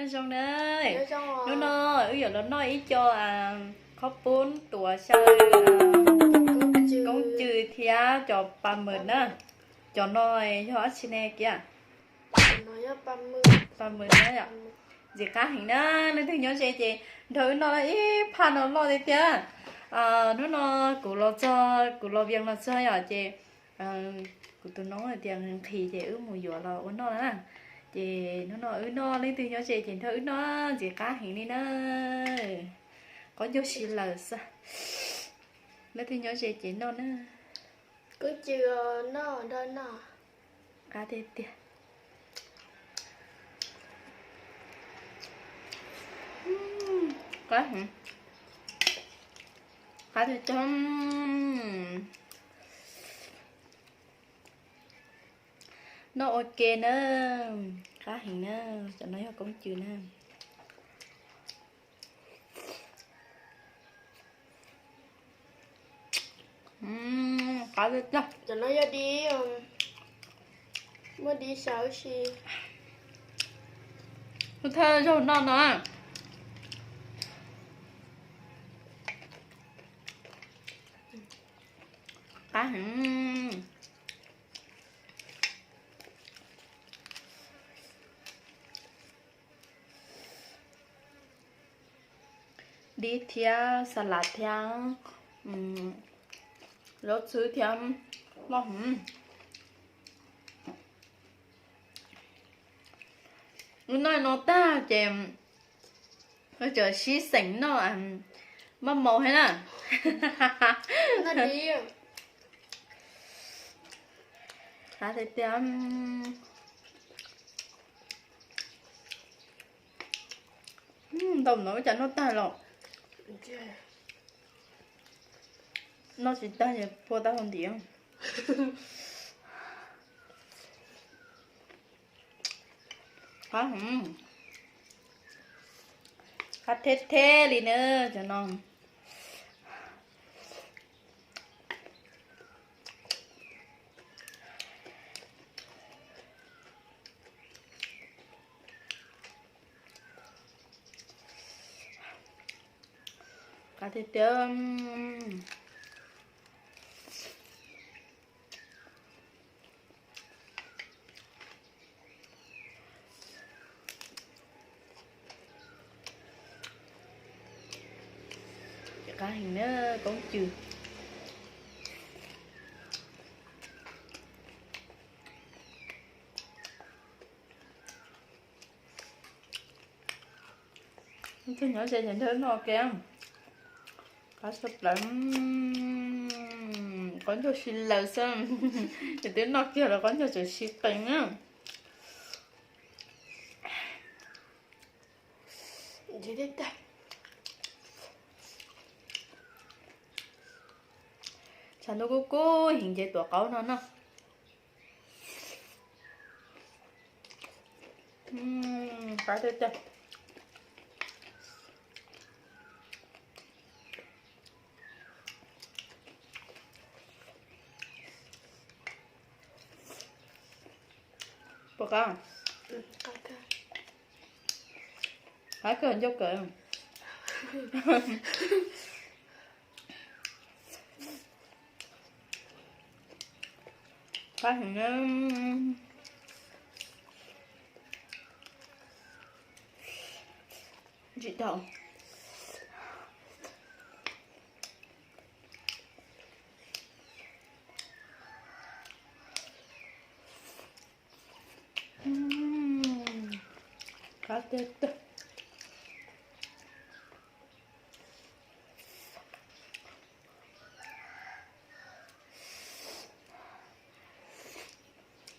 Zoo na, hnub no wb yuav los noj ib co qhob poob tuav xyaw koob cws thiab cov pas mawm na. Cov no yog dab tsi ne kiag? Pas mawm na yom. Ntxim qab heev na, leej twg nyob ze ces nrog wb noj ib phaj no loj tiag tiag. Hnub no kuv los txog, kuv los Vias los txog yom, ces kuv tus noob hais tias nqhis ces wb mus yuav los ua noj na. Ces hnub no wb noj, leej twg nyob ze ces nrog wb noj, ntxim qab heev li na. Qaub ncaug si lawm xwb. Leej twg nyob ze ces noj na. Koob cws noj nrog noj. Qab tiag tiag. Qab heev. Qab tiag tiag. Noj ua ke na. Qab heev na. Cov no yog koob cws na. Qab tiag tiag. Cov no yog dib, muaj dib xyaw si. Kuv thawj zaug noj no. Qab heev. Dib thiab xas las thiab zaub txhwb thiab loj heev. Wb noj no tag ces tseem sib xeem noj maj maus thiab na. Qab tiag tiag. Ntau no ua cas noj tag los? Noj tsis tag es phua tau hauv ntim. Qab heev. Qab theb theb li na cov no. Qab tiag tiag. Qab heev na, koob cws. Tus nyob ze ces nrog noj ke. Qab tshaj plaws. Qaub ncaug si lawm xwb. Ces twb noj kiag los qaub ncaug tseem si qees na. Tshav ntuj kub kub heev ces tuav qaub no noj. Qab tiag tiag. Puas qab? Qab kawg, ncauj kawg. Qab heev na. Ntsim dhau. Qab tiag tiag.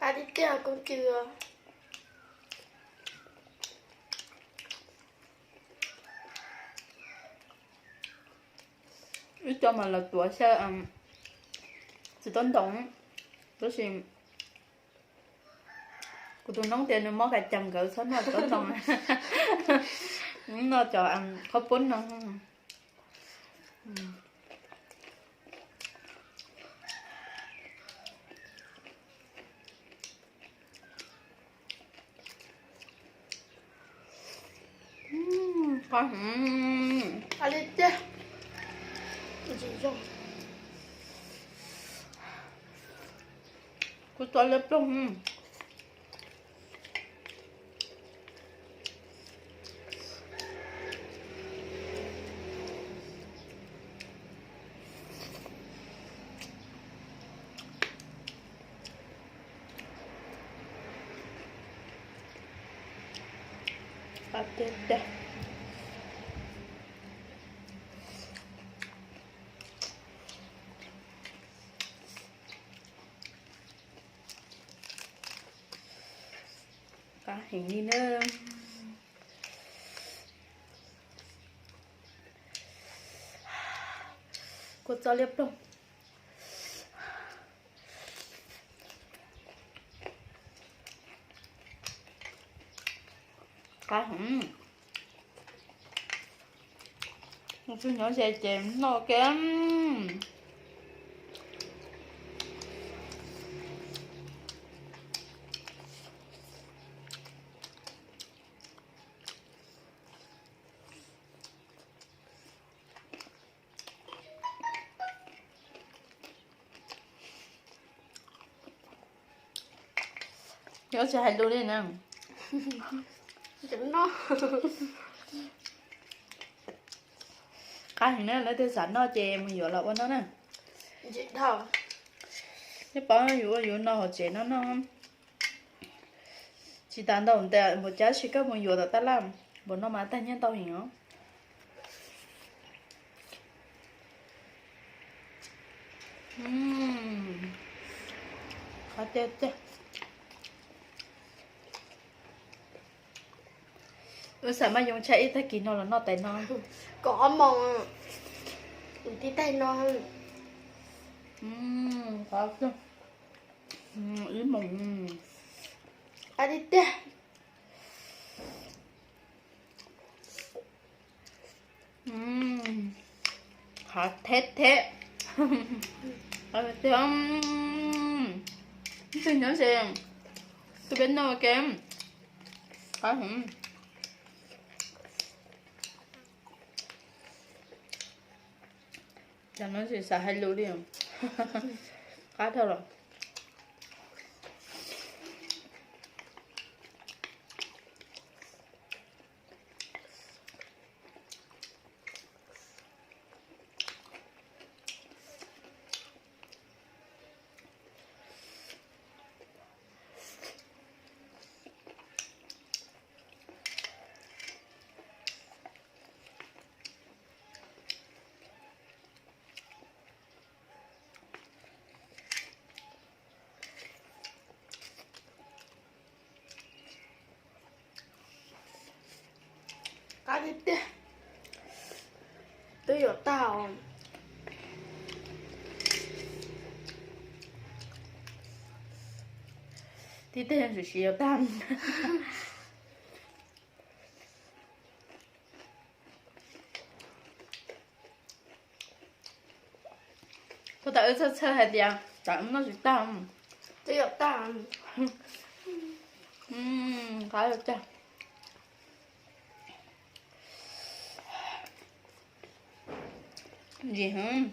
Qab tiag tiag koob cws. Ib co mas lawv tuav xyaw txiv taub ntoos, tab sis kuv tus noob tias nws mob kas cas nkawd txhob noj txiv taub ntoos, noj cov qhaub poob no. Qab heev. Qab tiag tiag. Kua txob liab ploog. Qab tiag tiag. Qab heev li na. Kua txob liab ploog. Qab heev. Tus nyob ze ces noj ke. Yuav tsis hais lus li na. Qab heev na, lawv tias xav noj ces mus yuav los ua noj na. Neb paub yus ua yus no hauv tsev no noj. Tsis tas ntau ntais npaum cas tsis koj mus yuav tom tab laj, npaum no mas tag nyiaj ntau heev os. Qab tiag tiag. Wb xav maj yoo tshaj ib tag kis no los noj tais no. Kaum ob moos, kuv tib tais no. Qab tiag. Ib moos. Qab tiag tiag. Qab theb theb. Qab tiag. Tus nyob ze, tus peb noj ke. Qab heev. Cov no tsis xav hais lus li. Qab dhau los. Qab tiag tiag. Twb yuav tag os. Tib teg ntxim siv yuav tag. Puas tas wb txhawj txhawj hais tias tsam wb noj tsis tag. Twb yuav tag. Qab tiag. Ntsim heev.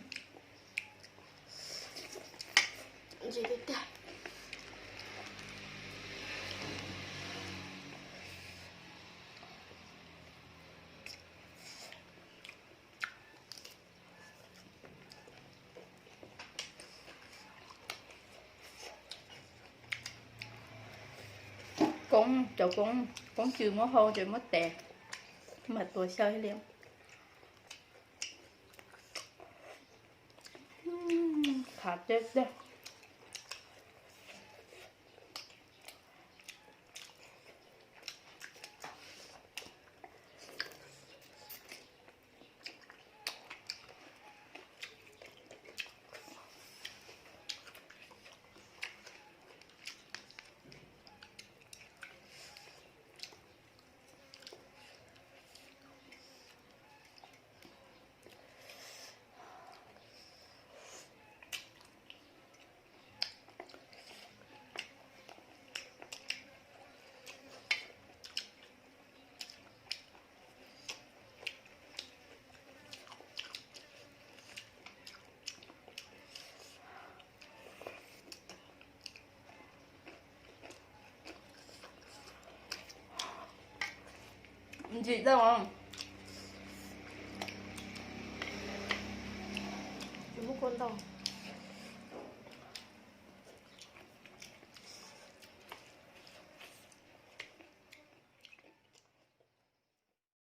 Koob, cov koob, koob cw muab hau ces muab tes, mas tua xyaw li. Qab tiag tiag. Ntsim tau. Muab kua ntau.